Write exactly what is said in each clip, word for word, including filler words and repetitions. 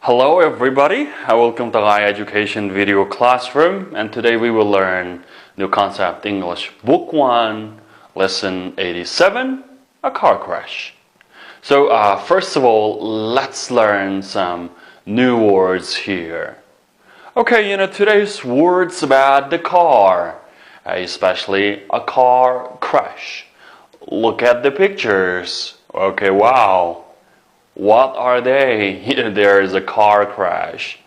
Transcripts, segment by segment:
Hello everybody, uh, welcome to High Education Video Classroom, and today we will learn New Concept English Book one, Lesson eighty-seven, A Car Crash. So uh, first of all, let's learn some new words here. Okay, you know, today's words about the car, uh, especially a car crash. Look at the pictures. Okay, wow. What are they? There is a car crash.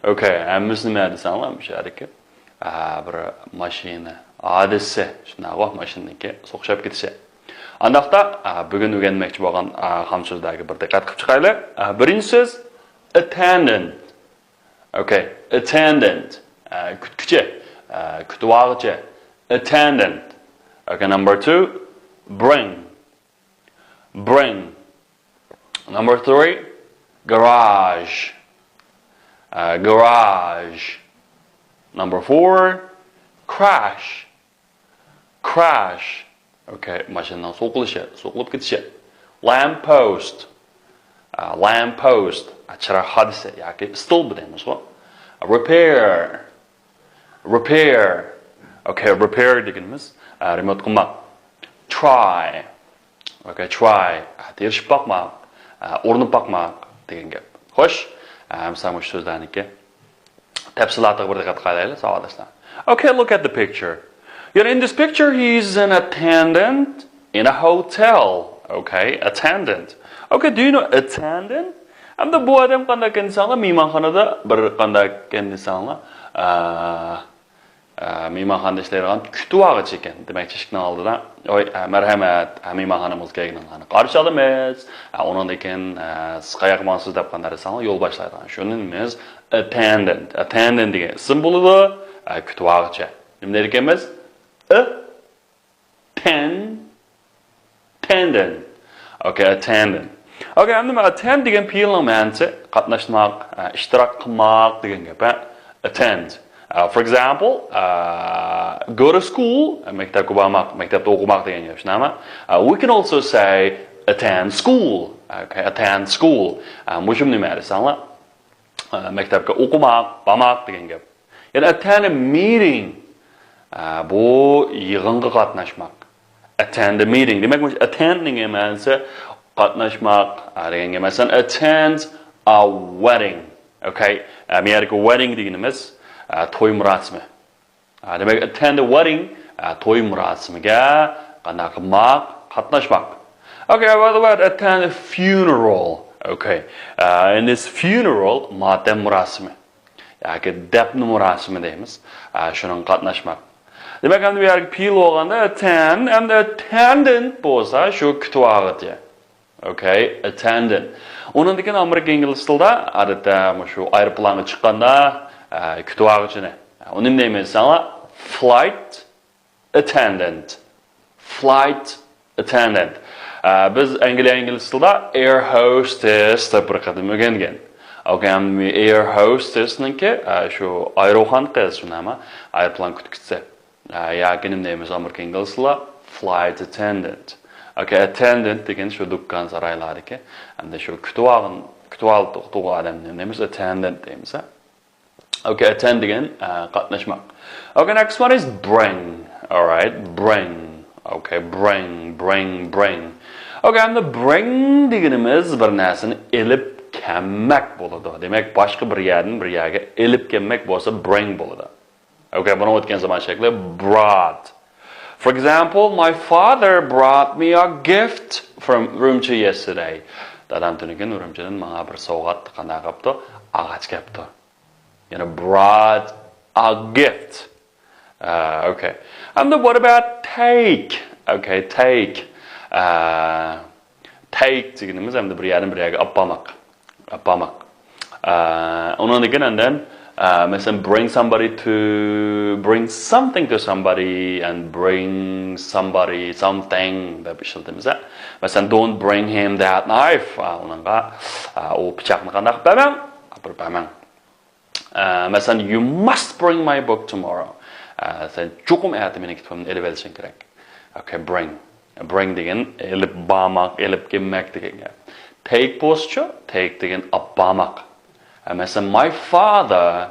Okay, ھەممىسى نېمە دېسەڭلار، مۇشۇ يەردىكى، ئا، بىر ماشىنا ھادىسىسى، شۇنداقغۇ، ماشىنىنىڭكى سوقۇشۇپ كېتىشى. ئانداقتا، ئا، بۈگۈن ئۆگەنمەكچى بولغان، ئا، خام سۆزلەرگە بىر دىققەت قىلىپ چىقايلى. ئا، بىرىنچى سۆز، attendant. Okay, attendant. ئا، كۈتكۈچى، ئا، كۈتۈۋالغۇچى. Attendant. Okay, number two, bring. Bring. Number three, garage. ئا، garage. Number four, crash. Crash. Okay, ماشىنىنىڭ سوقۇلۇشى، سوقۇلۇپ كېتىشى. Lamp post. ئا، lamp post. ئا، چىراغ ھادىسىسى ياكى ئىستولپا دەيمىزغۇ. Repair. Repair. Okay, repair دېگىنىمىز، ئا، رېمونت قىلماق. Try. Okay, try. ئا، تىرىشىپ باقماق، ئا، ئۇرۇنۇپ باقماق دېگەن گەپ. خوش، ئا، ئەمسە مۇشۇ سۆزلەرنىڭكى تەپسىلاتىغا بىر دىققەت قىلايلى، ساۋاقداشلار. Okay, look at the picture. You know, in this picture, he is an attendant in a hotel. Okay, attendant. Okay, do you know attendant? ئەمدى بۇ ئادەم قانداق ئىكەن دېسەڭلار، مېھمانخانىدا بىر قانداق ئىكەن دېسەڭلار، ئا، ئا، مېھمانخانىدا ئىشلەيدىغان كۈتۈۋالغۇچى ئىكەن. دېمەكچى، ئىشىكنىڭ ئالدىدا، ۋاي، ئا، مەرھەمەت، ئا، مېھمانخانىمىزغا كەلگىنىڭلارنى قارشى ئالىمىز. ئا، ئۇنىڭدىن كېيىن، ئا، سىز قاياققا ماڭىسىز دەپ قانداق دېسەڭلار، يول باشلايدىغان. شۇنى نېمىز؟ Attendant. Attendant دېگەن ئىسىم بولىدۇ. ئا، كۈتۈۋالغۇچى. نېمە دەيدىكەنمىز؟ A ten attendant. Okay, attendant. Okay, ئەمدى مانا attend دېگەن پېئىلنىڭ مەنىسى قاتناشماق، ئە، ئىشتىراك قىلماق دېگەن گەپ، ھە؟ Attend. ئە، for example، ئە، go to school، مەكتەپكە بارماق، مەكتەپتە ئوقۇماق دېگەن گەپ، شۇنداقمۇ؟ ئە، we can also say attend school. Okay, attend school. ئە، مۇشۇم نېمە دېسەڭلار؟ ئە، مەكتەپكە ئوقۇماق، بارماق دېگەن گەپ. يەنى attend a meeting. ئە، بۇ يىغىنغا قاتناشماق. Attend a meeting. دېمەك، مۇشۇ attend نىڭ مەنىسى قاتناشماق، ئە، دېگەن گەپ. مەسىلەن، attend a wedding. Okay. ئە، بۇ يەردىكى wedding دېگىنىمىز، ئە، توي مۇراسىمى. ئە، دېمەك، attend a wedding، ئە، توي مۇراسىمىگە قانداق قىلماق؟ قاتناشماق. Okay, what about attend a funeral? Okay. ئە، in this funeral، ماتەم مۇراسىمى. ياكى دەپنە مۇراسىمى دەيمىز. ئە، شۇنىڭغا قاتناشماق. دېمەك، ئەمدى بۇ يەرگە پېئىل بولغاندا attend، ئەمدى attendant بولسا شۇ كۈتۈۋالغۇچى. Okay, attendant. ئۇنىڭدىن كېيىن ئامېرىكا ئىنگلىز تىلىدا، ئادەتتە، مۇشۇ ئايروپىلانغا چىققاندا، ئە، كۈتۈۋالغۇچىنى. ئۇنى نېمە دەيمىز دېسەڭلار؟ Flight attendant. Flight attendant. ئە، بىز ئەنگلىيە ئىنگلىز تىلىدا air hostess دەپ بىر قېتىم ئۆگەنگەن. Okay, ئەمدى air hostess نىڭكى، ئە، شۇ ئايروخان قىز، شۇنداقمۇ؟ ئايروپىلان كۈتكۈچىسى. ئە، ياكى نېمە دەيمىز ئامېرىكا ئىنگلىز تىلىدا؟ Flight attendant. Okay, attendant دېگەن شۇ دۇكان سارايلاردىكى، ئەمدى شۇ كۈتۈۋالغان، كۈتۈۋالىدىغان ئادەمنى نېمە دەيمىز؟ Attendant دەيمىز، ھە؟ Okay, attend دېگەن، ئە، قاتناشماق. Okay, next one is bring. Alright, bring. Okay, bring, bring, bring. Okay, ئەمدى bring دېگىنىمىز بىر نەرسىنى ئېلىپ كەلمەك بولىدۇ. دېمەك، باشقا بىر يەردىن بىر يەرگە ئېلىپ كەلمەك بولسا bring بولىدۇ. Okay، بۇنىڭ ئۆتكەن زامان شەكلى brought. For example, my father brought me a gift from ئۈرۈمچى yesterday. دادام تۈنۈگۈن ئۈرۈمچىدىن ماڭا بىر سوۋغات قانداق قىپتۇ؟ ئاغاچ كەپتۇ. يەنى brought a gift. ئە، okay. ئەمدى what about take? Okay, take. ئە، take دېگىنىمىز ئەمدى بىر يەردىن بىر يەرگە ئاپارماق. ئاپارماق. ئە، ئۇنىڭدىن كېيىن ئاندىن، ئە، مەسىلەن، bring somebody to، bring something to somebody and bring somebody something دەپ ئىشلىتىمىز. مەسىلەن، don't bring him that knife. ئە، ئۇنىڭغا، ئە، ئۇ پىچاقنى قانداق بەرمەڭ؟ ئاپىرىپ بەرمەڭ. ئە، مەسىلەن، you must bring my book tomorrow. ئە، سەن چوقۇم ئەتە مېنىڭ كىتابىمنى ئېلىۋېلىشىڭ كېرەك. Okay, bring. Bring دېگەن ئېلىپ بارماق، ئېلىپ كەلمەك دېگەن گەپ. Take بولسىچۇ؟ Take دېگەن ئاپارماق. مەسىلەن، my father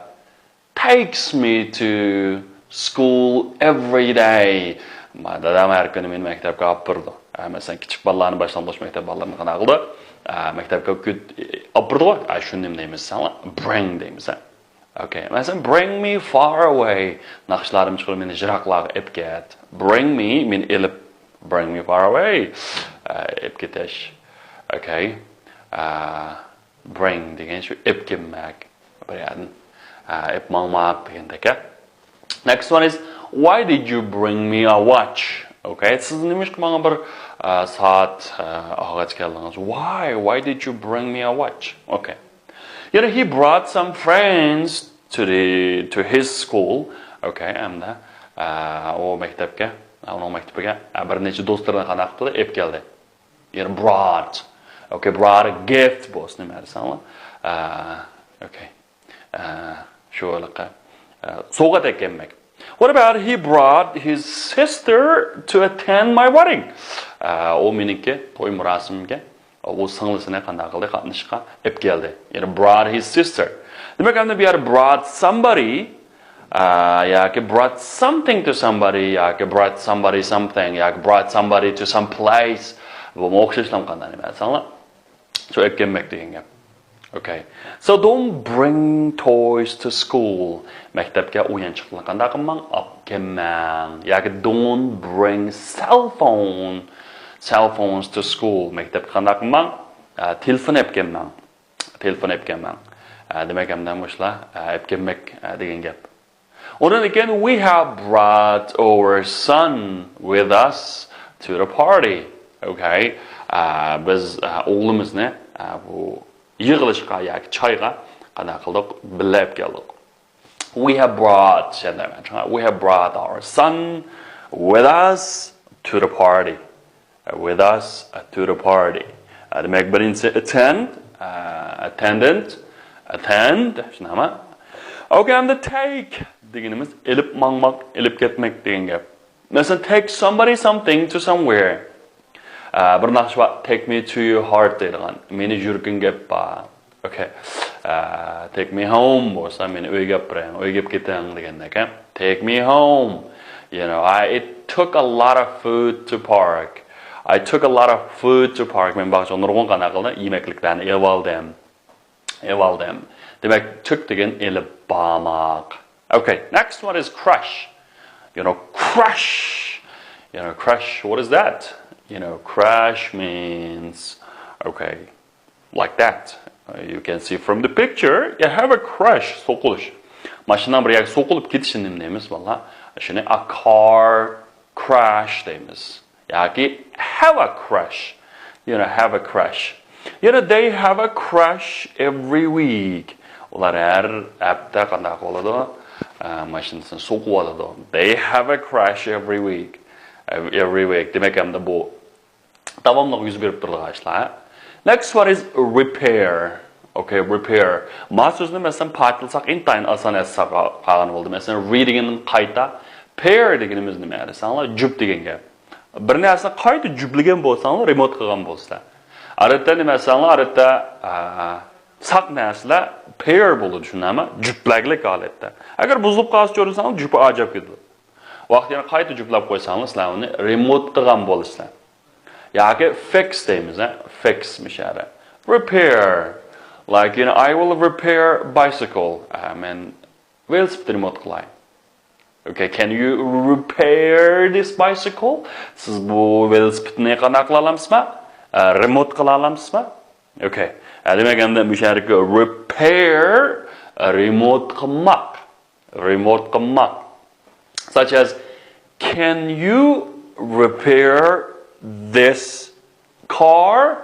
takes me to school every day. دادام ھەر كۈنى مېنى مەكتەپكە ئاپىرىدۇ. مەسىلەن، كىچىك بالىلارنى، باشلانغۇچ مەكتەپ بالىلىرىنى قانداق قىلىدۇ؟ مەكتەپكە ئاپىرىدىغۇ. شۇنى نېمە دەيمىز دېسەڭلار، bring دەيمىز. ئوكەي. مەسىلەن، bring me far away. ناخشىلارنى چىقىرىپ مېنى يىراقلارغا ئېلىپ كەت. Bring me، مېنى ئېلىپ. Bring me far away. ئېلىپ كېتىش. ئوكەي. Bring دېگەن شۇ ئېلىپ كەلمەك. بىر يەردىن ئېلىپ ماڭماق دېگەندەك. Next one is, why did you bring me a watch? ئوكەي. سىز نېمىشقا ماڭا بىر سائەت ئالغاچ كەلدىڭىز؟ Why? Why did you bring me a watch? ئوكەي. You know, he brought some friends to the to his school. ئوكەي. ئەمدى ئۇ مەكتەپكە، ئۇنىڭ مەكتىپىگە بىر نەچچە دوستلىرىنى قانداق قىلدى؟ ئېلىپ كەلدى. You know, brought. ئوكەي. Brought a gift بولسا نېمە دېسەڭلار؟ ئوكەي. شۇ ھېلىقى سوۋغات ئەكەلمەك. What about he brought his sister to attend my wedding? ئۇ مېنىڭكى توي مۇراسىمىمگە ئۇ سىڭلىسىنى قانداق قىلدى؟ قاتنىشىشقا ئېلىپ كەلدى. يەنى brought his sister. دېمەك، ئەمدى بۇ يەردە brought somebody، ياكى brought something to somebody، ياكى brought somebody something، ياكى brought somebody to some place. بۇمۇ ئوخشاشلا قانداق نېمە دېسەڭلار؟ شۇ ئەكەلمەك دېگەن گەپ. ئوكەي. So don't bring toys to school. مەكتەپكە ئويۇنچۇقلارنى قانداق قىلماڭ؟ ئاپ كەلمەڭ. ياكى don't bring cell phone, cell phones to school. مەكتەپكە قانداق قىلماڭ؟ تېلېفون ئەپ كەلمەڭ. تېلېفون ئەپ كەلمەڭ. دېمەك، ئەمدى مۇشۇلار ئەپ كەلمەك دېگەن گەپ. ئۇنىڭدىن كېيىن، we have brought our son with us to the party. ئوكەي. بىز ئوغلىمىزنى بۇ يىغىلىشقا ياكى چايغا قانداق قىلدۇق؟ بىللە ئەپ كەلدۇق. We have brought، we have brought our son with us to the party. With us to the party. دېمەك، بىرىنچىسى attend، attendant، attend، شۇنداقمۇ؟ ئوكەي. ئەمدى take دېگىنىمىز ئېلىپ ماڭماق، ئېلىپ كەتمەك دېگەن گەپ. مەسىلەن، take somebody something to somewhere. بىر ناخشا بار، take me to your heart دەيدىغان. مېنى يۈرىكىڭگە ئېلىپ بار. ئوكەي. Take me home بولسا، مېنى ئۆيگە ئەپ بېرىڭ، ئۆيگە ئەپ كېتىڭ دېگەندەك. Take me home. You know, I, it took a lot of food to park. I took a lot of food to park. مەن باغچىغا نۇرغۇن قانداق قىلدىم؟ يېمەكلىكلەرنى ئېلىۋالدىم. ئېلىۋالدىم. دېمەك، took دېگەن ئېلىپ بارماق. Okay, next one is crush. You know, crush. You know, crush, what is that? You know, crush means, okay, like that. Uh, you can see from the picture, you have a crush, سوقۇلۇش. ماشىنىنىڭ بىر يەرگە سوقۇلۇپ كېتىشىنى نېمە دەيمىز، بالىلار؟ شۇنى a car crash دەيمىز. ياكى have a crush. You know, have a crush. You know, they have a crush every week. ئۇلار ھەر ھەپتە قانداق بولىدۇ؟ ئە، ماشىنىسىنى سوقۇۋالىدۇ. They have a crush every week. Every week. دېمەك، ئەمدى بۇ داۋاملىق يۈز بېرىپ تۇرىدىغان ئىشلار. Next one is repair. Okay, repair. ما سۆزنى، مەسىلەن، پاكىتلىساق، ئىنتايىن ئاسان ئەستە قالغان بولدى. مەسىلەن، re دېگىنىڭ قايتا، pair دېگىنىمىز نېمە دېسەڭلار، جۈپ دېگەن گەپ. بىر نەرسىنى قايتا جۈپلىگەن بولساڭلار، رېمونت قىلغان بولىسىلەر. ئادەتتە نېمە دېسەڭلار، ئادەتتە، ئە، ساق نەرسىلەر pair بولىدۇ، شۇنداقمۇ؟ جۈپلەكلىك ھالەتتە. ئەگەر بۇزۇلۇپ قالسا، كۆرسەڭلار، جۈپى ئاجاپ كېتىدۇ. ۋاقتىدا قايتا جۈپلەپ قويساڭلار، سىلەر ئۇنى رېمونت قىلغان بولىسىلەر. ياكى fix دەيمىز، ھە؟ Fix مۇشۇ يەردە. Repair. Like, you know, I will repair bicycle. ئە، مەن ۋېلىسىپىتنى رېمونت قىلاي. Okay, can you repair this bicycle? سىز بۇ ۋېلىسىپىتنى قانداق قىلالامسىزما؟ ئە، رېمونت قىلالامسىزما؟ Okay. ئە، دېمەك، ئەمدى مۇشۇ يەردىكى repair، ئە، رېمونت قىلماق. رېمونت قىلماق. Such as, can you repair this car?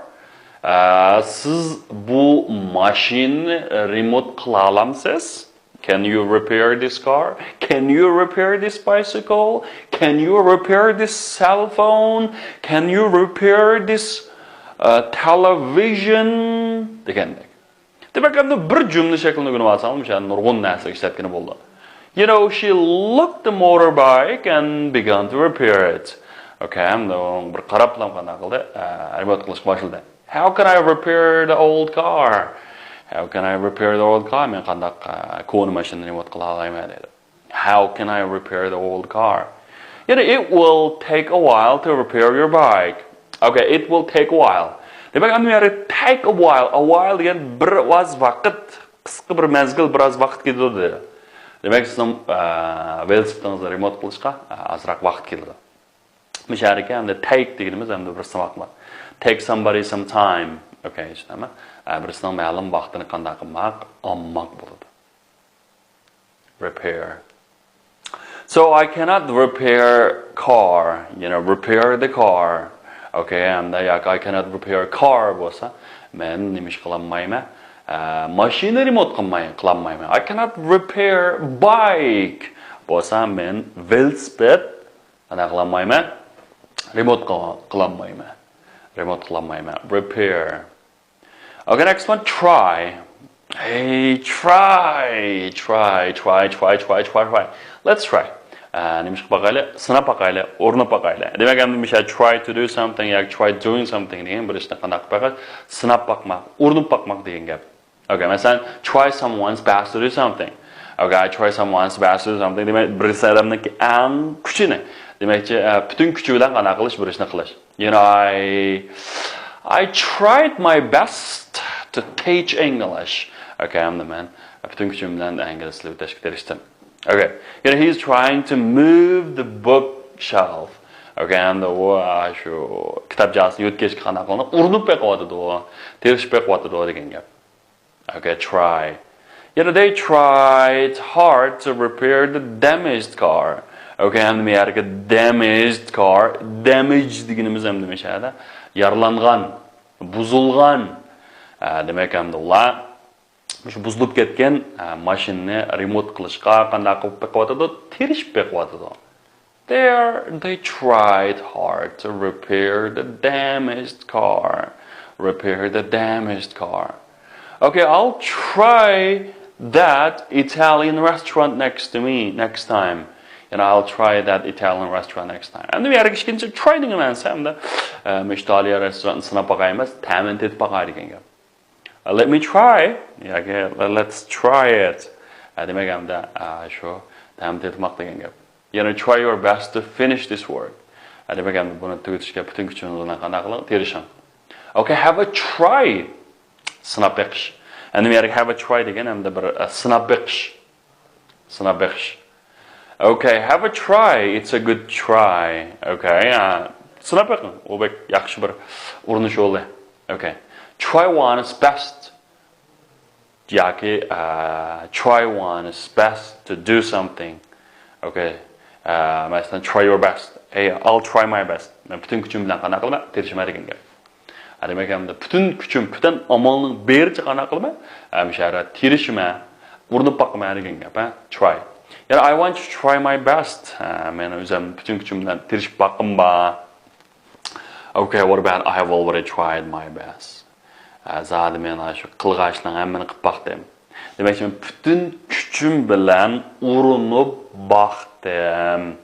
ئە، سىز بۇ ماشىنىنى رېمونت قىلالامسىز؟ Can you repair this car? Can you repair this bicycle? Can you repair this cell phone? Can you repair this, uh, television? دېگەندەك. دېمەك، ئەمدى بىر جۈملە شەكلىنى ئۆگىنىۋالساڭلار، مۇشۇ يەردە نۇرغۇن نەرسە ئىشلەتكىلى بولىدۇ. You know, she looked the motorbike and began to repair it. Okay, ئەمدى ئۇنىڭغا بىر قاراپلا قانداق قىلدى؟ ئە، رېمونت قىلىشقا باشلىدى. How can I repair the old car? How can I repair the old car? مەن قانداق، ئە، كونا ماشىنىنى رېمونت قىلالايمەن دەيدۇ. How can I repair the old car? يەنى it will take a while to repair your bike. Okay, it will take a while. دېمەك، ئەمدى يەنى take a while. A while دېگەن بىر ئاز ۋاقىت، قىسقا بىر مەزگىل، بىر ئاز ۋاقىت كېتىدۇ دېدى. دېمەك، سىزنىڭ، ئە، ۋېلىسىپىتىڭىزنى رېمونت قىلىشقا، ئە، ئازراق ۋاقىت كېتىدۇ. مۇشۇ يەردىكى ئەمدى take دېگىنىمىز ئەمدى بىر سىناق بار. Take somebody some time. Okay، چۈشىنەمەن. ئە، بىرسىنىڭ مەلۇم ۋاقتىنى قانداق قىلماق؟ ئالماق بولىدۇ. Repair. So I cannot repair car, you know, repair the car. Okay, ئەمدى ياكى I cannot repair car بولسا، مەن نېمە ئىش قىلالمايمەن؟ ئە، ماشىنا رېمونت قىلماي-، قىلالمايمەن. I cannot repair bike بولسا، مەن ۋېلىسىپىت قانداق قىلالمايمەن؟ رېمونت قىل-، قىلالمايمەن. رېمونت قىلالمايمەن. Repair. Okay, next one, try. Hey, try, try, try, try, try, try, try. Let's try. ئە، نېمە ئىش قىلىپ باقايلى؟ سىناپ باقايلى، ئۇرۇنۇپ باقايلى. دېمەك، ئەمدى مۇشۇ try to do something ياكى try doing something دېگەن بىر ئىشنى قانداق قىلىپ باقاش؟ سىناپ باقماق، ئۇرۇنۇپ باقماق دېگەن گەپ. Okay، مەسىلەن، try someone's best to do something. Okay, I try someone's best to do something. دېمەك، بىرسى ئادەمنىڭكى ئەڭ كۈچىنى، دېمەكچى، ئە، پۈتۈن كۈچى بىلەن قانداق قىلىش بىر ئىشنى قىلىش. You know, I, I tried my best to teach English. Okay، ئەمدى مەن پۈتۈن كۈچۈم بىلەن ئىنگلىز تىلى ئۆتەشكە تىرىشتىم. Okay, you know, he's trying to move the bookshelf. Okay، ئەمدى ئۇ، ئا، شۇ كىتاب جازىسىنى يۆتكەشكە قانداق قىلىدۇ؟ ئۇرۇنۇپ بېقىۋاتىدۇ، تىرىشىپ بېقىۋاتىدۇ دېگەن گەپ. Okay, try. You know, they tried hard to repair the damaged car. Okay، ئەمدى بۇ يەردىكى damaged car، damage دېگىنىمىز ئەمدى مۇشۇ يەردە يارىلانغان، بۇزۇلغان. ئە، دېمەك، ئەمدى ئۇلار مۇشۇ بۇزۇلۇپ كەتكەن، ئە، ماشىنىنى رېمونت قىلىشقا قانداق قىلىپ بېقىۋاتىدۇ؟ تىرىشىپ بېقىۋاتىدۇ. There, they tried hard to repair the damaged car. Repair the damaged car. Okay, I'll try that Italian restaurant next to me, next time. You know, I'll try that Italian restaurant next time. ئەمدى بۇ يەرگە ئىككىنچى try دېگەن مەنىسى ئەمدى، ئە، مۇشۇ ئىتالىيە رېستورانىنى سىناپ باقاي ئەمەس، تەمىنى تېتىپ باقاي دېگەن گەپ. Uh, let me try. ياكى let's try it. ئە، دېمەك، ئەمدى، ئە، شۇ تەمىنى تېتىماق دېگەن گەپ. يەنى try your best to finish this work. ئە، دېمەك، ئەمدى بۇنى تۈگىتىشكە پۈتۈن كۈچىڭىز بىلەن قانداق قىلىڭ؟ تىرىشىڭ. Okay, have a try. سىناپ بېقىش. ئەمدى بۇ يەردىكى have a try دېگەن ئەمدى بىر، ئە، سىناپ بېقىش. سىناپ بېقىش. Okay, have a try. It's a good try. Okay, ئە، سىناپ بېقىڭ. ئۇ بەك ياخشى بىر ئۇرۇنۇش يولى. Okay. Try one's best. ياكى، ئە، try one's best to do something. Okay. ئە، مەسىلەن، try your best. Hey, I'll try my best. مەن پۈتۈن كۈچۈم بىلەن قانداق قىلىمەن؟ تىرىشىمەن دېگەن گەپ. ھە، دېمەك، ئەمدى پۈتۈن كۈچۈم، پۈتۈن ئامالنىڭ بېرىچە قانداق قىلىمەن؟ ئە، مۇشۇ يەردە تىرىشىمەن، ئۇرۇنۇپ باقىمەن دېگەن گەپ، ھە؟ Try. يەنى I want to try my best. ھە، مەن ئۆزۈم پۈتۈن كۈچۈم بىلەن تىرىشىپ باققۇم بار. Okay, what about I have already tried my best? ئە، زادى مەن شۇ قىلغاچلىقنىڭ ھەممىنى قىلىپ باقتىم. دېمەكچى، مەن پۈتۈن كۈچۈم بىلەن ئۇرۇنۇپ باقتىم.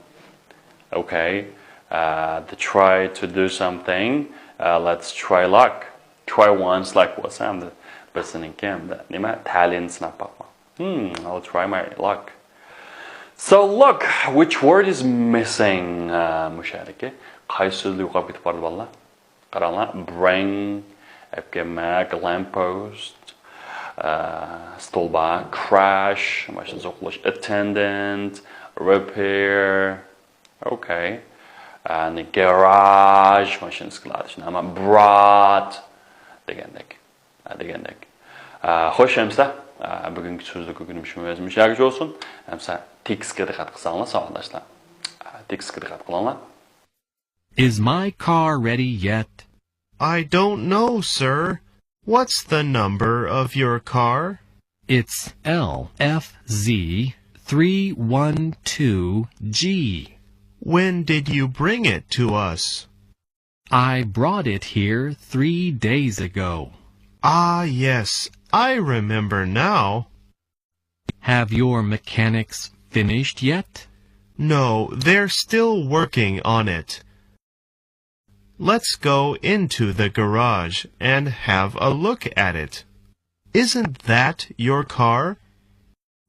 Okay. ئە، the try to do something. ئە، let's try luck. Try one's luck بولسا، ئەمدى بىرسىنىڭكى ئەمدى نېمە، تەلىيىنى سىناپ باقماق. Hmm, I'll try my luck. So look, which word is missing? ئە، مۇشۇ يەردىكى قايسى سۆزلەر يوقاپ كېتىپ بارىدۇ، بالىلار؟ قاراڭلار، bring، ئەپكەلمەك، lamp post، ئە، ستولبا، crash، ماشىنا سوقۇلۇش، attendant، repair، okay، ئە، garage، ماشىنا سكلاتى، ئەمما brought دېگەندەك، ئە، دېگەندەك. ئە، خوش، ئەمسە، ئە، بۈگۈنكى سۆزلۈك ئۆگىنىشىمىز مۇشۇ يەرگىچە بولسۇن. ئەمسە تېكىستكە دىققەت قىلساڭلار، ساۋاقداشلار. ئە، تېكىستكە دىققەت قىلىڭلار. Is my car ready yet? I don't know, sir. What's the number of your car? It's L F Z three one two G. When did you bring it to us? I brought it here three days ago. Ah, yes, I remember now. Have your mechanics finished yet? No, they're still working on it. Let's go into the garage and have a look at it. Isn't that your car?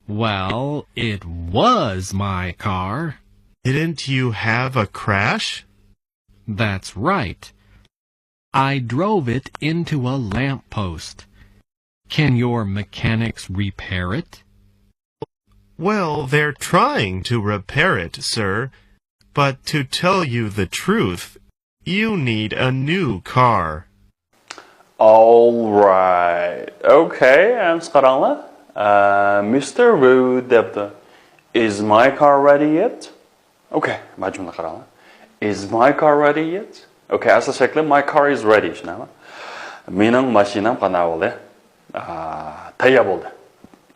Well, it was my car. Didn't you have a crash? That's right. I drove it into a lamppost. Can your mechanics repair it? Well, they're trying to repair it, sir. But to tell you the truth, you need a new car. Alright. Okay, ئەمسە قاراڭلار. ئە، مىستېر ۋۇ دەپتۇ. Is my car ready yet? Okay، مانا جۈملە قاراڭلار. Is my car ready yet? Okay، ئەسلى شەكلى my car is ready، شۇنداقمۇ؟ مېنىڭ ماشىنام قانداق بولدى؟ ئا، تەييار بولدى.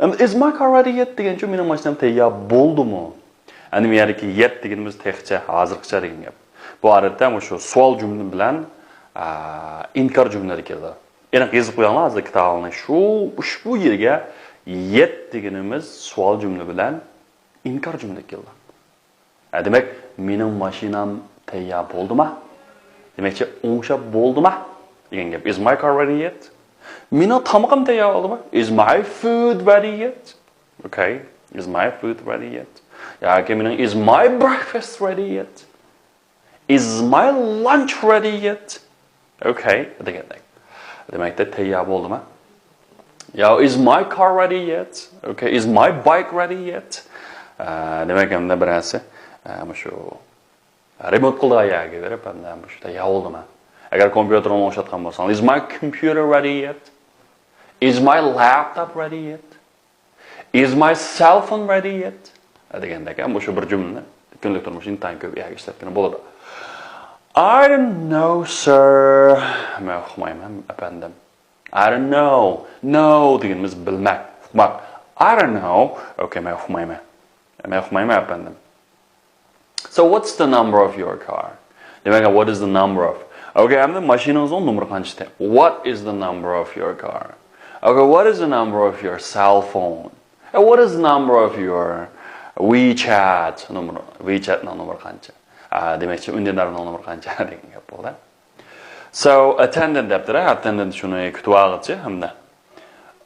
ئەمدى is my car ready yet دېگەنچۇ، مېنىڭ ماشىنام تەييار بولدىمۇ؟ ئەمدى بۇ يەردىكى yet دېگىنىمىز تېخىچە، ھازىرغىچە دېگەن گەپ. بۇ ئادەتتە مۇشۇ سوئال جۈملە بىلەن، ئا، ئىنكار جۈملىلىرى كېلىدۇ. ئېنىق يېزىپ قويۇڭلار ھازىر كىتابىڭلارنى. شۇ، ئۇشبۇ يەرگە yet دېگىنىمىز سوئال جۈملە بىلەن ئىنكار جۈملە كېلىدۇ. ھە، دېمەك، مېنىڭ ماشىنام تەييار بولدىما؟ دېمەكچى، ئوڭشاپ بولدىما دېگەن گەپ. Is my car ready yet? مېنىڭ تامىقىم تەييار بولدىما؟ Is my food ready yet? Okay. Is my food ready yet? ياكى مېنىڭ is my breakfast ready yet? Is my lunch ready yet? Okay، دېگەندەك. دېمەكتە، تەييار بولدىما؟ يا is my car ready yet? Okay، is my bike ready yet? ئە، دېمەك، ئەمدى بىرەرسى، ئە، مۇشۇ رېمونت قىلىدىغان يەرگە بېرىپ، ئەمدى مۇشۇ تەييار بولدىما؟ ئەگەر كومپيۇتېرنى ئوڭشاتقان بولساڭ، is my computer ready yet? Is my laptop ready yet? Is my cell phone ready yet? دېگەندەك، مۇشۇ بىر جۈملىنى كۈندىلىك تۇرمۇشتا ئىنتايىن كۆپ يەرگە ئىشلەتكىلى بولىدۇ. I don't know, sir. مەن ئۇقمايمەن، ئەپەندىم. I don't know. Know دېگىنىمىز بىلمەك، ئۇقماق. I don't know. Okay، مەن ئۇقمايمەن. مەن ئۇقمايمەن، ئەپەندىم. So what's the number of your car? دېمەك، what is the number of? Okay، ئەمدى ماشىنىڭىزنىڭ نومۇرى قانچە؟ What is the number of your car? Okay, what is the number of your cell phone? Uh, what is the number of your WeChat نومۇرى؟ WeChatنىڭ نومۇرى قانچە؟ ئا، دېمەكچى، ئۈندىدارنىڭ نومۇرى قانچە دېگەن گەپ بولدى. So attendant دەپتىرە، attendant شۇنى كۈتۈۋالغۇچى ھەمدە.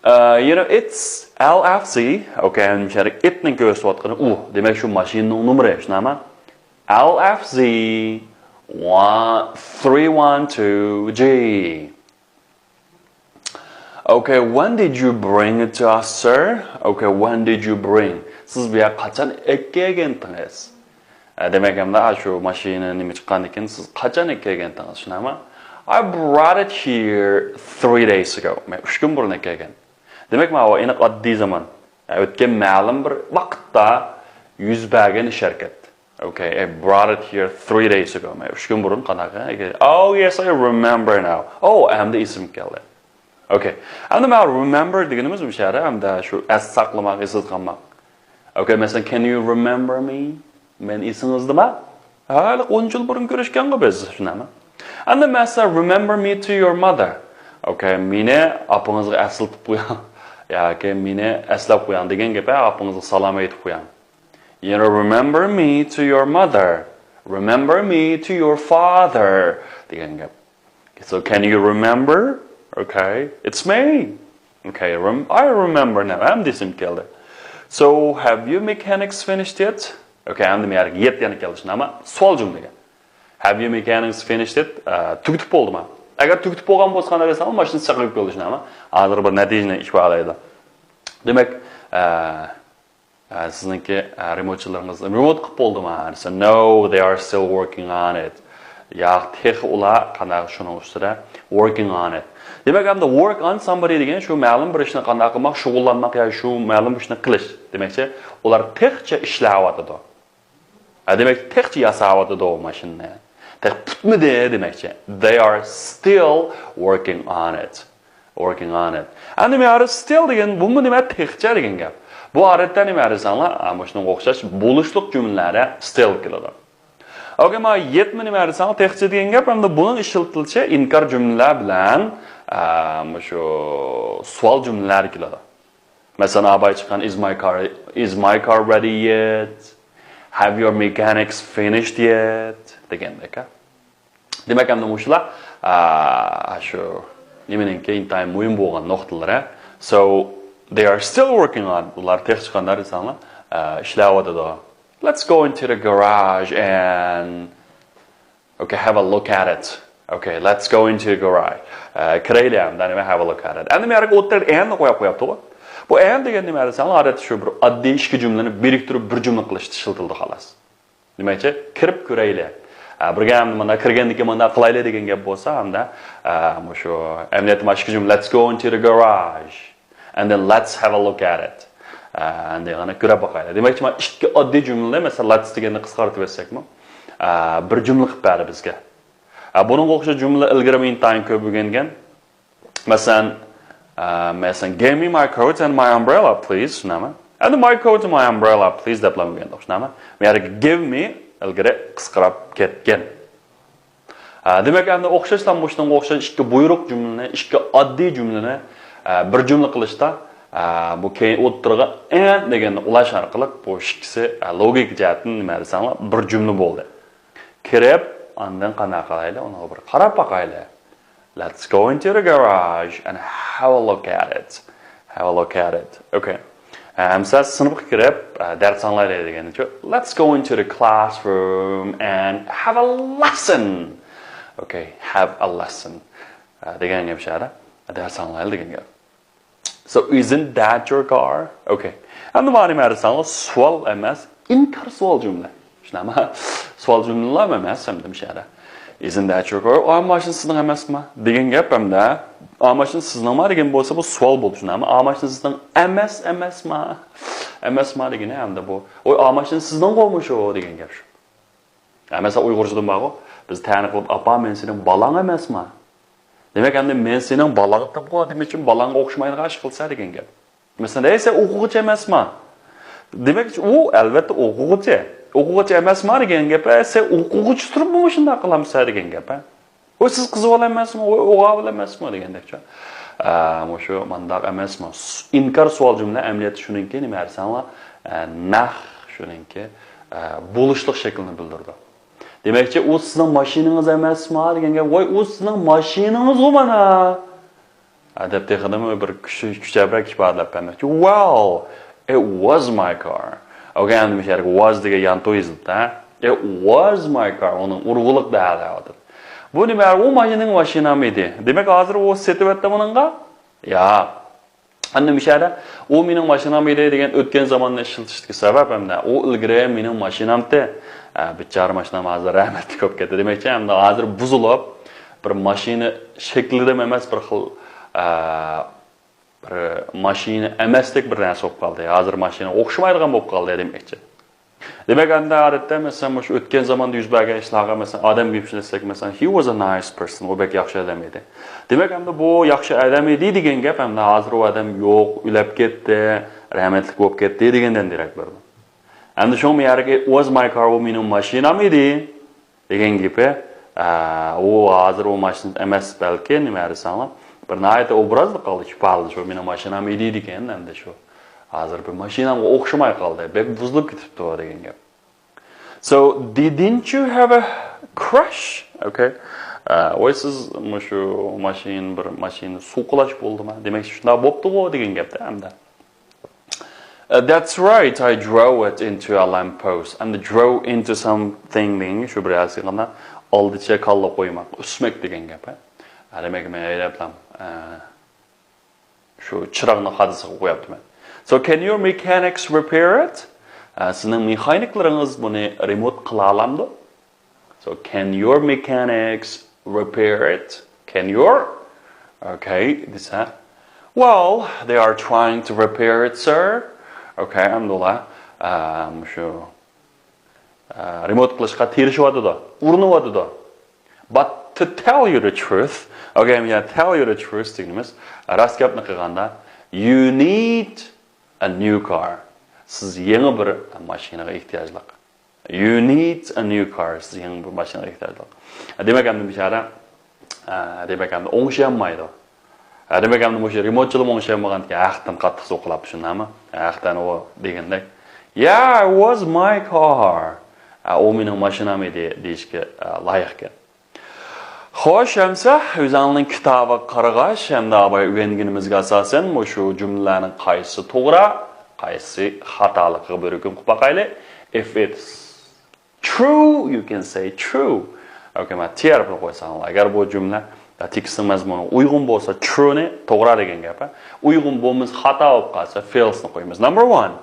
Uh, you know, it's L F Z. Okay، مەن شەرق itنىڭ كۆرسىتىۋاتقىنى ئۇ. دېمەك، شۇ ماشىنىنىڭ نومۇرى، شۇنداقمۇ؟ L F Z three one two G. Okay, when did you bring it to us, sir? Okay, when did you bring? سىز بۇ يەرگە قاچان ئەكەلگەنتىڭىز؟ ئە، دېمەك، ئەمدى شۇ ماشىنا نېمە چىققاندىن كېيىن سىز قاچان ئەكەلگەنتىڭىز، شۇنداقمۇ؟ I brought it here three days ago. مەن ئۈچ كۈن بۇرۇن ئەكەلگەن. دېمەك، ماۋۇ ئېنىق ئاددىي زامان. ئە، ئۆتكەن مەلۇم بىر ۋاقىتتا يۈز بەرگەن ئىش ھەرىكەت. Okay, I brought it here three days ago. مەن ئۈچ كۈن بۇرۇن قانداق؟ Oh, yes, I remember now. Oh، ئەمدى ئېسىمگە كەلدى. Okay. ئەمدى مانا remember دېگىنىمىز مۇشۇ يەردە ئەمدى شۇ ئەس ساقلىماق، ئېسىدە قالماق. Okay، مەسىلەن، can you remember me? مەن ئېسىڭىزدىما؟ ھە، ھېلىقى ئون يىل بۇرۇن كۆرۈشكەنغۇ بىز، شۇنداقمۇ؟ ئەمدى مەسىلەن، remember me to your mother. Okay، مېنى ئاپىڭىزغا ئەسلىتىپ قويۇڭ. ياكى مېنى ئەسلەپ قويۇڭ دېگەن گەپ، ھە، ئاپىڭىزغا سالام ئېيتىپ قويۇڭ. You know, remember me to your mother. Remember me to your father دېگەن گەپ. So can you remember? Okay, it's me. Okay, rem I remember now. ئەمدى ئېسىمگە كەلدى. So have you mechanics finished yet? Okay، ئەمدى مەيەرگە yet يەنە كەلدى، شۇنداقمۇ؟ سوئال جۈملىگە. Have you mechanics finished it? ئە، تۈگىتىپ بولدىما؟ ئەگەر تۈگىتىپ بولغان بولسا قانداق دەيسەن، ماشىنا چېقىپ كەلدى، شۇنداقمۇ؟ ھازىر بىر نەتىجىنى ئىپادىلەيدۇ. دېمەك، ئە، ئە، سىزنىڭكى، ئە، رېمونتچىلىرىڭىز رېمونت قىلىپ بولدىما دېسە، no, they are still working on it. ياق، تېخى ئۇلار قانداق شۇنىڭ ئۈستىدە working on it. دېمەك، ئەمدى work on somebody دېگەن شۇ مەلۇم بىر ئىشنى قانداق قىلماق، شۇغۇللانماق يا شۇ مەلۇم بىر ئىشنى قىلىش. دېمەكچى، ئۇلار تېخىچە ئىشلەۋاتىدۇ. ھە، دېمەك، تېخىچە ياساۋاتىدۇ ماشىنىنى. تېخى پۈتمىدى دېمەكچى. They are still working on it. Working on it. ئەمدى مەيەردە still دېگەن، بۇمۇ نېمە؟ تېخىچە دېگەن گەپ. بۇ ئادەتتە نېمە دېسەڭلار، ئا، مۇشۇنىڭغا ئوخشاش بولۇشلۇق جۈملىلەردە still كېلىدۇ. Okay، مانا yetمۇ نېمە دېسەڭلار، تېخىچە دېگەن گەپ. ئەمدى بۇنىڭ ئىشلىتىلىشى ئىنكار جۈملىلەر بىلەن، ئا، مۇشۇ سوئال جۈملىلەر كېلىدۇ. مەسىلەن، ئاباي چىققان، is my car, is my car ready yet? Have your mechanics finished yet? دېگەندەك، ھە. دېمەك، ئەمدى مۇشۇلار، ئا، شۇ نېمىنىڭكى ئىنتايىن مۇھىم بولغان نۇقتىلىرى. So they are still working on. ئۇلار تېخىچە قانداق دېسەڭلار، ئە، ئىشلەۋاتىدۇ. Let's go into the garage and okay, have a look at it. Okay, let's go into the garage. ئە، كىرەيلى ئەمدى، نېمە، have a look at it. ئەمدى مەيەرگە ئوتتۇرىغا and نى قويۇپ قويۇپتۇ. بۇ and دېگەن نېمە دېسەڭلار، ئادەتتە شۇ بىر ئاددىي ئىككى جۈملىنى بىرىكتۈرۈپ بىر جۈملە قىلىشتا ئىشلىتىلىدۇ، خالاس. دېمەكچى، كىرىپ كۆرەيلى. ئە، بىر گەپ مانا كىرگەندىن كېيىن مانا قىلايلى دېگەن گەپ بولسا، ئەمدى، ئە، مۇشۇ ئەمەلىيەتتە مانا ئىككى جۈملە، let's go into the garage and then let's have a look at it. ئە، ئەمدى قانا كۆرۈپ باقايلى. دېمەكچى، مانا ئىككى ئاددىي جۈملىنى، مەسىلەن، let's دېگەننى قىسقارتىپ ئەتسەكمۇ، ئە، بىر جۈملە قىلىپ بەردى بىزگە. ئە، بۇنىڭغا ئوخشاش جۈملە ئىلگىرى ئىنتايىن كۆپ ئۆگەنگەن. مەسىلەن، ئە، مەسىلەن، give me my coat and my umbrella, please، شۇنداقمۇ؟ ئەمدى my coat and my umbrella, please، دەپلا ئۆگەندۇق، شۇنداقمۇ؟ بۇ يەردە give me ئىلگىرى قىسقىراپ كەتكەن. ئە، دېمەك، ئەمدى ئوخشاشلا مۇشۇنىڭغا ئوخشاش ئىككى بۇيرۇق جۈملىنى، ئىككى ئاددىي جۈملىنى، ئە، بىر جۈملە قىلىشتا، ئە، بۇ كەينى ئوتتۇرىغا and دېگەننى ئۇلاش ئارقىلىق بۇ ئىككىسى، ئە، لوگىكا جەھەتتىن نېمە دېسەڭلار، بىر جۈملە بولدى. كىرىپ، ئاندىن قانداق قىلايلى؟ ئۇنىڭغا بىر قاراپ باقايلى. Let's go into the garage and have a look at it. Have a look at it. Okay. ئەمسە سىنىپقا كىرىپ، ئە، دەرس ئاڭلايلى دېگەنچۇ. Let's go into the classroom and have a lesson. Okay, have a lesson. ئە، دېگەن گەپ شۇ يەردە. دەرس ئاڭلايلى دېگەن گەپ. So, isn't that your car? Okay. ئەمدى مانا نېمە دېسەڭلار، سوئال ئەمەس، ئىنكار سوئال جۈملە. شۇنداقمۇ؟ سوئال جۈملىلەرمۇ ئەمەس، ئەمدى مۇشۇ يەردە. Isn't that your car? ئا ماشىنا سىزنىڭ ئەمەسما؟ دېگەن گەپ ئەمدى. ئا ماشىنا سىزنىڭما دېگەن بولسا، بۇ سوئال بولدى، شۇنداقمۇ؟ ئا ماشىنا سىزنىڭ ئەمەس، ئەمەسما؟ ئەمەسما دېگىنى ئەمدى بۇ. ۋوي، ئا ماشىنا سىزنىڭغۇ مۇشۇ دېگەن گەپ شۇ. ھە، مەسىلەن، ئۇيغۇرچىدىن بارغۇ، بىز تەنە قىلىپ، ئاپا، مەن سېنىڭ بالاڭ ئەمەسما؟ دېمەك، ئەمدى مەن سېنىڭ بالاڭ دەپ قويغان نېمە ئۈچۈن بالاڭغا ئوخشىمايدىغان ئىش قىلسا دېگەن گەپ. مەسىلەن، ئەي، سەن ئوقۇغۇچى ئەمەسما؟ دېمەك، ئۇ ئەلۋەتتە ئوقۇغۇچى. ئوقۇغۇچى ئەمەسما دېگەن گەپ، ئە، سەن ئوقۇغۇچى تۇرۇپمۇ مۇشۇنداق قىلامسەن دېگەن گەپ، ھە؟ ۋوي، سىز قىز بالا ئەمەسمۇ؟ ۋوي، ئوغۇل بالا ئەمەسمۇ؟ دېگەندەكچۇ. ئە، مۇشۇ مانداق ئەمەسمۇ؟ ئىنكار سوئال جۈملە ئەمەلىيەتتە شۇنىڭكى نېمە دېسەڭلار، ئە، نەق شۇنىڭكى، ئە، بولۇشلۇق شەكلىنى بىلدۈرىدۇ. دېمەكچى، ئۇ سىزنىڭ ماشىنىڭىز ئەمەسما دېگەن گەپ. ۋوي، ئۇ سىزنىڭ ماشىنىڭىزغۇ مانا. ئە، دەپ تېخىمۇ بىر كۈچ-، كۈچەپرەك ئىپادىلەپ بەرمەكچى. Well, it was my car. ئوكەي، ئەمدى مۇشۇ يەرگە was دېگەن يانتۇ يېزىلىپتۇ، ھە؟ It was my car. ئۇنىڭ ئۇرغۇلۇق دەۋاتىدۇ. بۇ نېمە؟ ئۇ مېنىڭ ماشىنام ئىدى. دېمەك، ھازىر ئۇ سېتىۋەتتى مۇنىڭغا؟ ياق. ئەمدى مۇشۇ يەردە ئۇ مېنىڭ ماشىنام ئىدى دېگەن ئۆتكەن زاماننى ئىشلىتىشتىكى سەۋەب ئەمدى ئۇ ئىلگىرى مېنىڭ ماشىنامتى. ئە، بىچارە ماشىنام ھازىر رەھمەتلىك بولۇپ كەتتى. دېمەكچى، ئەمدى ھازىر بۇزۇلۇپ، بىر ماشىنا شەكلىدىمۇ ئەمەس، بىر خىل، ئە، بىر ماشىنا ئەمەستەك بىر نەرسە بولۇپ قالدى. ھازىر ماشىنىغا ئوخشىمايدىغان بولۇپ قالدى دېمەكچى. دېمەك، ئەمدى ئادەتتە، مەسىلەن، مۇشۇ ئۆتكەن زاماندا يۈز بەرگەن ئىشلارغا، مەسىلەن، ئادەمگە ئىشلەتسەك، مەسىلەن، he was a nice person، ئۇ بەك ياخشى ئادەم ئىدى. دېمەك، ئەمدى بۇ ياخشى ئادەم ئىدى دېگەن گەپ، ئەمدى ھازىر ئۇ ئادەم يوق، ئۆلۈپ كەتتى، رەھمەتلىك بولۇپ كەتتى دېگەندىن دېرەك بېرىدۇ. ئەمدى شۇڭا بۇ يەرگە it was my car، ئۇ مېنىڭ ماشىنام ئىدى دېگەن گېپى، ئە، ئۇ ھازىر ئۇ ماشىنا ئەمەس، بەلكى نېمە دېسەڭلار، بىر ناھايىتى ئوبرازلىق قىلدى ئىپادىلىنىش، ئۇ مېنىڭ ماشىنام ئىدى دېگەن، ئەمدى شۇ ھازىر بىر ماشىنامغا ئوخشىماي قالدى، بەك بۇزۇلۇپ كېتىپتۇ دېگەن گەپ. So, didn't you have a crush? Okay. ئە، ۋوي، سىز مۇشۇ ماشىنا، بىر ماشىنا سوقىلاش بولدىما؟ دېمەك، شۇنداق بوپتىغۇ دېگەن گەپتە ئەمدى. Uh, that's right, I drove it into a lamppost. ئەمدى drove into something دېگەن شۇ بىر ھەسىقىنى ئالدىچە كاللا قويماق، ئۈسمەك دېگەن گەپ، ھە؟ ھە، دېمەك، مەن ھەيدەپلەم، ئە، شۇ چىراغنى خادىسىغا قويۇپتىمەن. So, can your mechanics repair it? ئە، سىزنىڭ مېخانىكلىرىڭىز بۇنى رېمونت قىلالامدۇ؟ So, can your mechanics repair it? Can your? Okay, دېسە. Well, they are trying to repair it, sir. Okay, ئەمدى ئۇلار، ئە، مۇشۇ، ئە، رېمونت قىلىشقا تىرىشىۋاتىدۇ، ئۇرۇنۇۋاتىدۇ. But to tell you the truth, okay, yeah, tell you the truth دېگىنىمىز، راست گەپنى قىلغاندا، you need a new car. سىز يېڭى بىر ماشىنىغا ئېھتىياجلىق. You need a new car. سىز يېڭى بىر ماشىنىغا ئېھتىياجلىق. دېمەك، ئەمدى بىچارە، ئە، دېمەك، ئەمدى ئوڭشىيالمايدۇ. ئە، دېمەك، ئەمدى مۇشۇ رېمونتچىلىمۇ ئوڭشىيالمىغاندىكىن، ھەقتىن قاتتىق سوقۇلاپتۇ، شۇنداقمۇ؟ ھەقتىن ئۇ دېگەندەك، Yeah, it was my car. ئە، ئۇ مېنىڭ ماشىنام ئىدى، دېيىشكە، ئە، لايىق ئىكەن. خوش، ئەمسە ئۆزۈڭنىڭ كىتابىغا قارىغاچ، ھەمدە ئاباي ئۆگەنگىنىمىزگە ئاساسەن، مۇشۇ جۈملىلەرنىڭ قايسى توغرا، قايسى خاتالىقىغا بىر ھۆكۈم قىلىپ باقايلى. If it's true, you can say true. Okay، مانا T ھەرپىنى قويساڭلار. ئەگەر بۇ جۈملە، يا تېكىستنىڭ مەزمۇنىغا ئۇيغۇن بولسا، true نى توغرا دېگەن گەپ، ھە؟ ئۇيغۇن بولمىسا، خاتا بولۇپ قالسا، false نى قويىمىز. Number one.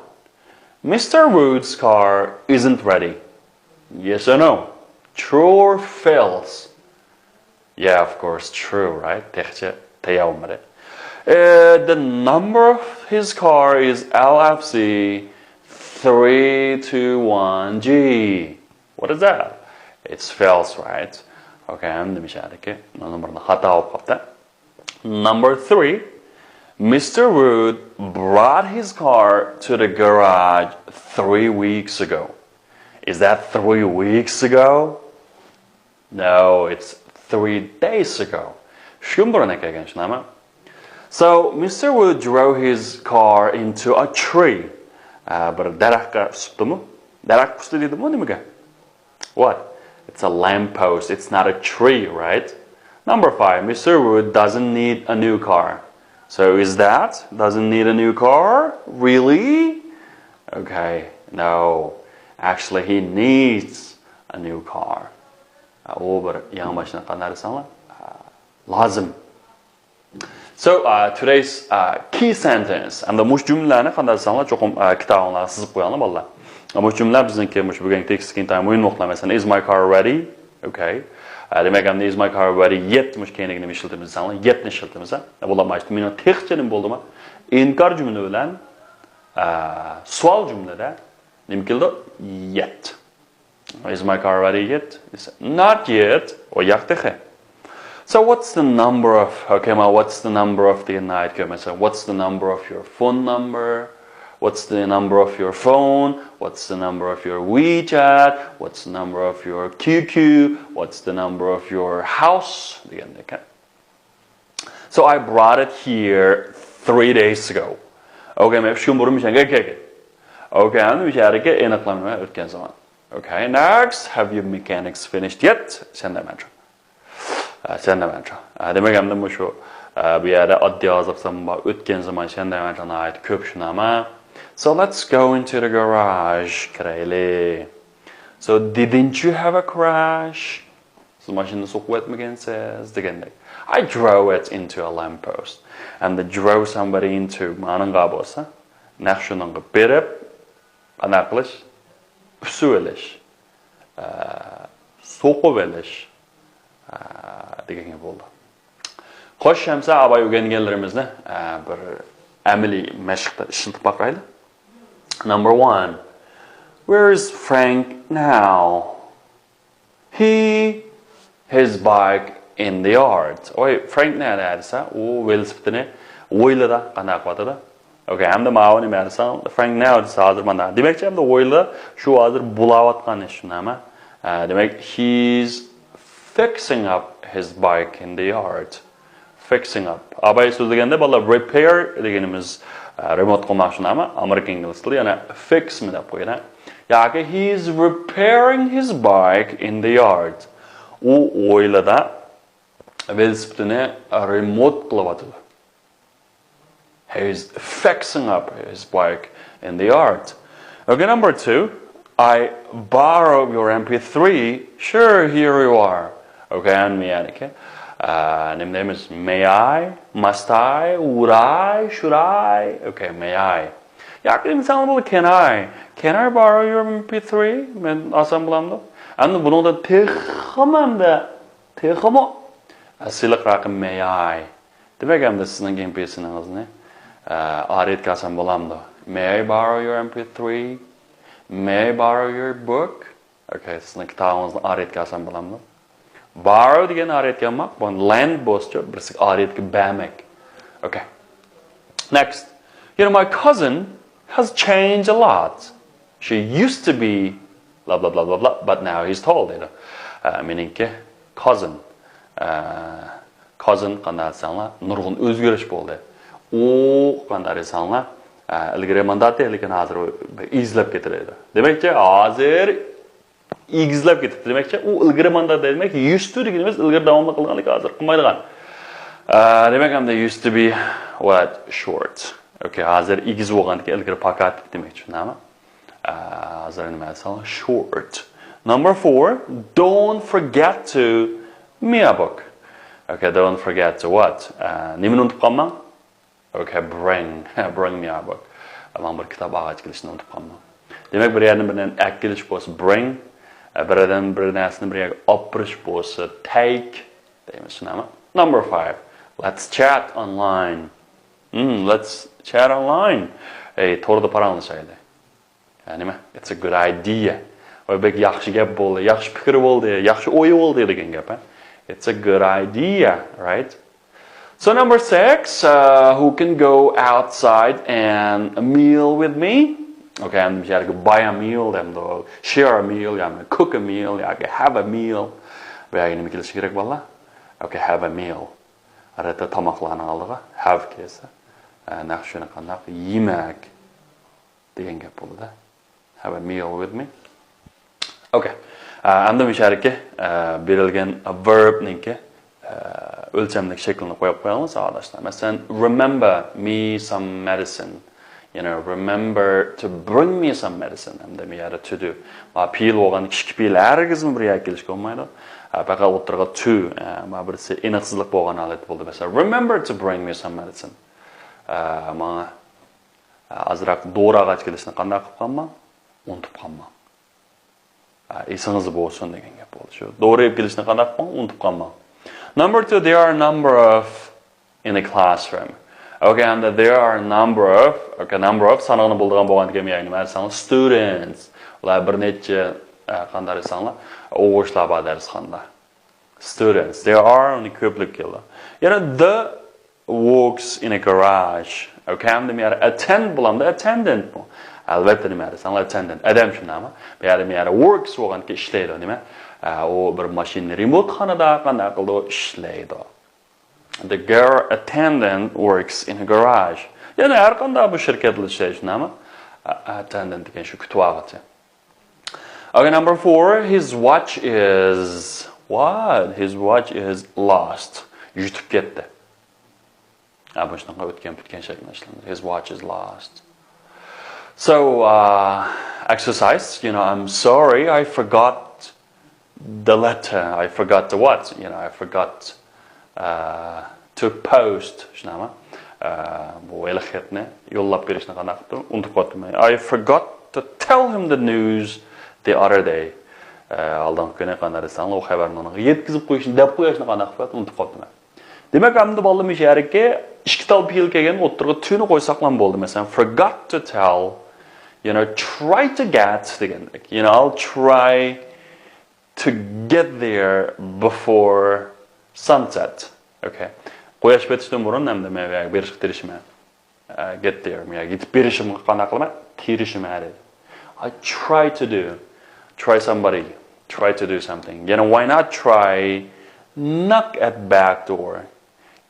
Mister Wood's car isn't ready. Yes or no? True or false? Yeah, of course, true, right? تېخىچە تەييار بولمىدى. Uh, the number of his car is L F C three two one G. What is that? It's false, right? Okay, نېمە ئىش ئىكەن؟ نومۇرنى خاتا ئوقۇپ قاپتۇ. Number three, Mister Wood brought his car to the garage three weeks ago. Is that three weeks ago? No, it's three days ago. ئۈچ كۈن بۇرۇن ئەكەلگەن، شۇنداقمۇ؟ So, Mister Wood drove his car into a tree. ئە، بىر دەرەخكە ئۇسۇپتىمۇ؟ دەرەخكە ئۇسۇپتۇ دېدىمۇ نېمىگە؟ What? It's a lamp post. It's not a tree, right? Number five, Mister Wood doesn't need a new car. So is that doesn't need a new car? Really? Okay, no. Actually, he needs a new car. ئۇ بىر يېڭى ماشىنا قانداق دېسەڭلار؟ لازىم. So, uh, today's uh, key sentence. ئەمدى مۇشۇ جۈملىلەرنى قانداق دېسەڭلار، چوقۇم uh, كىتابىڭلارغا سىزىپ قويۇڭلار، بالىلار. مۇشۇ جۈملىلەر بىزنىڭكى مۇشۇ بۈگۈنكى تېكىستتىكى ئىنتايىن مۇھىم نۇقتىلار. مەسىلەن، is my car ready? Okay. ئە، دېمەك، ئەمدى is my car ready yet؟ مۇشۇ كەينىگە نېمە ئىشلىتىمىز دېسەڭلار، yet نى ئىشلىتىمىز. ئە، بۇلار مانا مېنىڭ تېخىچە نېمە بولدىمۇ؟ ئىنكار جۈملە بىلەن ئە، سوئال جۈملىدە نېمە كېلىدۇ؟ Yet. Is my car ready yet? Not yet. ئۇ ياق تېخى. So what's the number of, okay, ما what's the number of دېگەننى ئايت كۆرمەسەن. What's the number of your phone number? What's the number of your phone? What's the number of your WeChat? What's the number of your Q Q? What's the number of your house? دېگەندەك. So I brought it here three days ago. Okay, مەن ئۈچ كۈن بۇرۇن مۇشۇ يەرگە كەلگەن. Okay، ئەمدى مۇشۇ يەردىكى ئېنىقلامنى ئۆتكەن زامان. Okay, next, have your mechanics finished yet? Send them answer. ئە، سەندەم ئەنچە. ئە، دېمەك، ئەمدى مۇشۇ، ئە، بۇ يەردە ئاددىي ھازىر زامان بار، ئۆتكەن زامان سەندەم ئەنچە ناھايىتى كۆپ، شۇنداقمۇ؟ So let's go into the garage. كىرەيلى. So didn't you have a crash? سىز ماشىنىنى سوقۇۋەتمىگەنسىز دېگەندەك. I drove it into a lamppost. ئەمدى drove somebody into مانىڭغا بولسا، نەق شۇنىڭغا بېرىپ، قانداق قىلىش؟ ئۈسۈۋېلىش، ئە، سوقۇۋېلىش، ئە، دېگەن گەپ بولىدۇ. خوش، ئەمسە ئاباي ئۆگەنگەنلىرىمىزنى، ئە، بىر ئەمەلىي مەشىقتە ئىشلىتىپ باقايلى. Number one, where is Frank now? He, his bike in the yard. ۋاي، فرانك نەدە دېسە، ئۇ ۋېلىسىپىتىنى ھويلىدا قانداق قىلىۋاتىدۇ؟ Okay، ئەمدى ماۋۇ نېمە دېسەڭ، فرانك نەدە دېسە ھازىر مانا. دېمەكچى، ئەمدى ھويلىدا شۇ ھازىر بولاۋاتقان ئىش، شۇنداقمۇ؟ ئە، دېمەك، he's fixing up his bike in the yard. Fixing up. ئاباي سۆزلىگەندە، بالىلار، repair دېگىنىمىز، ئە، رېمونت قىلماق، شۇنداقمۇ؟ ئامېرىكا ئىنگلىز تىلى، يەنە fix مۇ دەپ قويىدۇ. ياكى he's repairing his bike in the yard. ئۇ ھويلىدا ۋېلىسىپىتىنى رېمونت قىلىۋاتىدۇ. He's fixing up his bike in the yard. Okay, number two. I borrow your M P three. Sure, here you are. Okay, and me, okay. ئە، نېمە دەيمىز؟ May I? Must I? Would I? Should I? Okay, may I? ياكى دېمىسەڭ بولىدۇ، can I? Can I borrow your M P three? مەن ئالسام بولامدۇ؟ ئەمدى بۇنىڭدا تېخىمۇ ئەمدى، تېخىمۇ سىلىقراق، may I؟ دېمەك، ئەمدى سىزنىڭ ئېم پى سىنىڭىزنى، ئە، ئارىيەتكە ئالسام بولامدۇ؟ May I borrow your M P three? May I borrow your book? Okay، سىزنىڭ كىتابىڭىزنى ئارىيەتكە ئالسام بولامدۇ؟ Borrow دېگەن ئارىيەتكە ئالماق، بۇ lend بولسىچۇ، بىرسىگە ئارىيەتكە بەرمەك. Okay. Next. You know, my cousin has changed a lot. She used to be blah, blah, blah, blah, blah, but now he's tall دەيدۇ. ئە، مېنىڭكى cousin. ئە، cousin قانداق دېسەڭلار، نۇرغۇن ئۆزگىرىش بولدى. ئۇ قانداق دېسەڭلار، ئە، ئىلگىرى مانداق ئىدى، لېكىن ھازىر ئېزىلىپ كېتىدۇ. دېمەكچى، ھازىر ئېگىزلەپ كېتىپتۇ دېمەكچى. ئۇ ئىلگىرى ماندا دېمەك، used to دېگىنىمىز ئىلگىرى داۋاملىق قىلغانلىكى ھازىر قىلمايدىغان. ئە، دېمەك، ئەمدى used to be what? Short. Okay، ھازىر ئېگىز بولغاندىكىن ئىلگىرى پاكات دېمەكچى، شۇنداقمۇ؟ ئە، ھازىر نېمە دېسەڭ؟ Short. Number four, don't forget to me a book. Okay، don't forget to what? ئە، نېمىنى ئۇنتۇپ قالماڭ؟ Okay، bring. Bring me a book. ماڭا بىر كىتاب ئاغاچ كېلىشنى ئۇنتۇپ قالماڭ. دېمەك، بىر يەردىن بىر نەرسىنى ئەكېلىش بولسا bring، بىر يەردىن بىر نەرسىنى بىر يەرگە ئاپىرىش بولسا take دەيمىز، شۇنداقمۇ؟ Number five. Let's chat online. Hmm, let's chat online. ئەي، توردا پاراڭلىشايلى. يا نېمە؟ It's a good idea. ۋاي، بەك ياخشى گەپ بولدى، ياخشى پىكىر بولدى، ياخشى ئوي بولدى دېگەن گەپ، ھە؟ It's a good idea, right? So number six, uh, who can go outside and meal with me? Okay، ئەمدى بۇ يەرگە buy a meal دەمدۇ، share a meal ياكى cook a meal ياكى have a meal. بۇ يەرگە نېمە كېلىشى كېرەك، بالىلار؟ Okay، have a meal. ئادەتتە تاماقلارنىڭ ئالدىغا have كەلسە، ئە، نەق شۇنى قانداق؟ يېمەك دېگەن گەپ بولىدۇ. Have a meal with me. Okay. ئە، ئەمدى مۇشۇ يەردىكى، ئە، بېرىلگەن verbنىڭكى، ئە، ئۆلچەملىك شەكلىنى قويۇپ قويايلى، ساۋاقداشلار. مەسىلەن، remember me some medicine. You know, remember to bring me some medicine. ئەمدى بۇ يەردە to do. ما پېئىل بولغان ئىككى پېئىل ھەرگىزمۇ بىر يەرگە كېلىشكە بولمايدۇ. ئە، پەقەت ئوتتۇرىغا to، ئە، ما بىرسى ئېنىقسىزلىق بولغان ھالەتتە بولدى. مەسىلەن، remember to bring me some medicine. ئە، ماڭا، ئە، ئازراق دورا ئاغاچ كېلىشنى قانداق قىلىپ قالماڭ؟ ئۇنتۇپ قالماڭ. ئە، ئېسىڭىزدە بولسۇن دېگەن گەپ بولدى. شۇ دورا ئېلىپ كېلىشنى قانداق قىلماڭ؟ ئۇنتۇپ قالماڭ. Number two, there are a number of in a classroom. Okay, and there are a number of, okay, number of سانىغىنى بولىدىغان بولغاندىكىن، يەنى نېمە دېسەڭ، students. ئۇلار بىر نەچچە، ئە، قانداق دېسەڭلار، ئوقۇغۇچىلار بار دەرسخانىدا. Students. There are ئۇنى كۆپلۈك كېلىدۇ. يەنە the works in a garage. Okay، ئەمدى بۇ يەردە attend بولامدۇ، attendantمۇ؟ ئەلۋەتتە، نېمە دېسەڭلار، attendant. ئادەم شۇنداقمۇ؟ بۇ يەردە، بۇ يەردە works بولغاندىكىن ئىشلەيدۇ، نېمە؟ ئە، ئۇ بىر ماشىنىنى رېمونتخانىدا قانداق قىلىدۇ؟ ئىشلەيدۇ. The girl attendant works in a garage. يەنى ھەر قانداق بۇ شىركەتلەر ئىشلەيدۇ، شۇنداقمۇ؟ ئە، attendant دېگەن شۇ كۈتۈۋالغۇچى. Okay, number four, his watch is what? His watch is lost. يىتىپ كەتتى. ھە، بۇ شۇنداق ئۆتكەن پۈتكەن شەكىلنى ئىشلەيمىز. His watch is lost. So, uh, exercise, you know, I'm sorry, I forgot the letter. I forgot the what? You know, I forgot, uh, to post. شۇنداقمۇ؟ ئە، بۇ ھېلىقى خەتنى يوللاپ بېرىشنى قانداق قىپتۇ؟ ئۇنتۇپ قاپتىمەن. I forgot to tell him the news the other day. ئە، ئالدىنقى كۈنى قانداق دېسەڭلار، ئۇ خەۋەرنى ئۇنىڭغا يەتكۈزۈپ قويۇشنى، دەپ قويۇشنى قانداق قىپتۇ؟ ئۇنتۇپ قاپتىمەن. دېمەك، ئەمدى بالىلار مۇشۇ يەرگە ئىككى تال پېئىل كەلگەن ئوتتۇرىغا to نى قويساقلام بولدى. مەسىلەن، forgot to tell, you know, try to get دېگەندەك. You know, I'll try to get there before sunset. Okay. قۇياش پېتىشتىن بۇرۇن ئەمدى مەن بۇ يەرگە بېرىشقا تىرىشىمەن. ئە، get there. مەن يەرگە يېتىپ بېرىشىمگە قانداق قىلىمەن؟ تىرىشىمەن دېدى. I try to do. Try somebody. Try to do something. يەنە why not try knock at back door.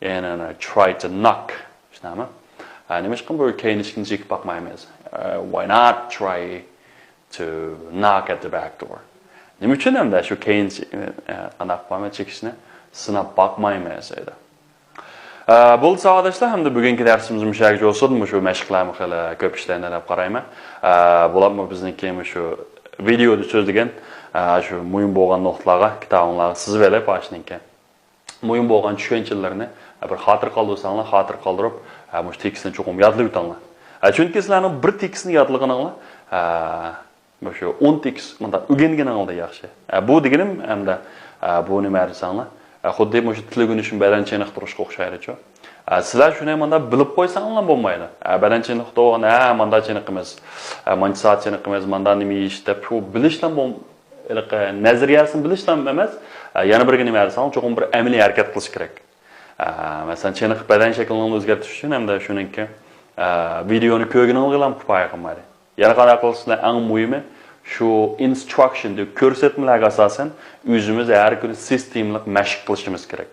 يەنە try to knock. شۇنداقمۇ؟ ئە، نېمىشقا بۇ كەينى ئىشىكنى چېكىپ باقمايمىز؟ ئە، why not try to knock at the back door. نېمە ئۈچۈن ئەمدى شۇ كەينى، ئە، قانداق قىلىمىز، چېكىشنى سىناپ باقمايمىز دەيدۇ. ئە، بولدى ساۋاقداشلار، ئەمدى بۈگۈنكى دەرسىمىز مۇشۇ يەرگىچە بولسۇن. مۇشۇ مەشىقلەرمۇ خېلى كۆپ ئىشلەيدۇ دەپ قارايمەن. ئە، بولۇپمۇ بىزنىڭكى مۇشۇ ۋىدېئودا سۆزلىگەن، ئە، شۇ مۇھىم بولغان نۇقتىلارغا كىتابىڭلارغا سىزىۋېلىپ، ئاشۇنىڭكى مۇھىم بولغان چۈشەنچىلىرىنى بىر خاتىرە قالدۇرساڭلار، خاتىرە قالدۇرۇپ، مۇشۇ تېكىستنى چوقۇم يادلىۋېتىڭلار. چۈنكى سىلەرنىڭ بىر تېكىستنى يادلىغىنىڭلار، مۇشۇ ئون تېكىست مۇنداق ئۆگەنگىنىڭلاردىن ياخشى. بۇ دېگىنىم ئەمدى، بۇ نېمە دېسەڭلار، خۇددى مۇشۇ تىل ئۆگىنىشنى بەدەن چېنىقتۇرۇشقا ئوخشايدىچۇ. سىلەر شۇنى مۇنداق بىلىپ قويساڭلار بولمايدۇ. بەدەن چېنىقتۇرغان، ھە، مۇنداق چېنىقىمىز، مۇنچە سائەت چېنىقىمىز، مۇنداق نېمە يېيىش دەپ شۇ بىلىشلا بول-، ھېلىقى نەزەرىيەسىنى بىلىشلا ئەمەس، يەنە بىرگە نېمە دېسەڭ، چوقۇم بىر ئەمەلىي ھەرىكەت قىلىش كېرەك. مەسىلەن، چېنىقىپ بەدەن شەكلىڭلارنى ئۆزگەرتىش ئۈچۈن ھەمدە شۇنىڭكى، ۋىدېئونى كۆرگىنىڭلار كۇپايە قىلمايدۇ. يەنە قانداق قىلسىلەر، ئەڭ مۇھىمى شۇ instruction، كۆرسەتمىلەرگە ئاساسەن ئۆزىمىز ھەر كۈنى سىستېمىلىق مەشىق قىلىشىمىز كېرەك.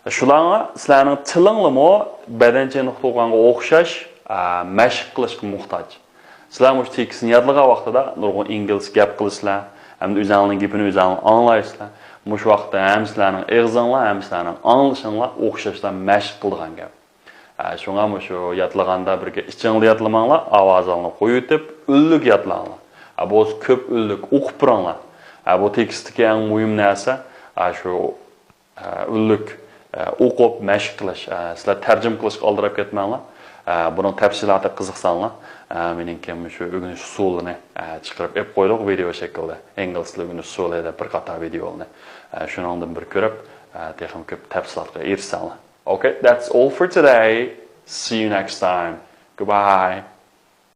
شۇلارغا سىلەرنىڭ تىلىڭلىمۇ بەدەن چېنىقتۇرغانغا ئوخشاش، ئە، مەشىق قىلىشقا موھتاج. سىلەر مۇشۇ تېكىستنى يادلىغان ۋاقتىدا نۇرغۇن ئىنگلىزچە گەپ قىلىسىلەر، ھەمدە ئۆزەڭلارنىڭ گېپىنى ئۆزەڭلار ئاڭلايسىلەر. مۇشۇ ۋاقىتتا ھەم سىلەرنىڭ ئېغىزىڭلار، ھەم سىلەرنىڭ ئاڭلىشىڭلار ئوخشاشلا مەشىق قىلىدىغان گەپ. ھە، شۇڭا مۇشۇ ياتلىغاندا بىرگە ئىچىڭلار ياتلىماڭلار، ئاۋازىڭلار قويۇۋېتىپ، ئۈنلۈك ياتلاڭلار. ھە، بولسا كۆپ ئۈنلۈك ئوقۇپ بېرىڭلار. ھە، بۇ تېكىستتىكى ئەڭ مۇھىم نەرسە، ھە، شۇ، ھە، ئۈنلۈك، ھە، ئوقۇپ مەشىق قىلىش. ھە، سىلەر تەرجىمە قىلىشقا ئالدىراپ كەتمەڭلار. ھە، بۇنىڭ تەپسىلاتىغا قىزىقساڭلار، ھە، مېنىڭكى مۇشۇ ئۆگىنىش ئۇسۇلىنى، ھە، چىقىرىپ ئېلىپ قويدۇق ۋىدېئو شەكلىدە. ئىنگلىز تىلى ئۆگىنىش ئۇسۇلى دەپ بىر قاتار ۋىدېئولارنى. ھە، شۇنىڭدىن بىر كۆرۈپ، ھە، تېخىمۇ كۆپ تەپسىلاتقا ئېرىشسەڭلار. Okay, that's all for today. See you next time. Goodbye.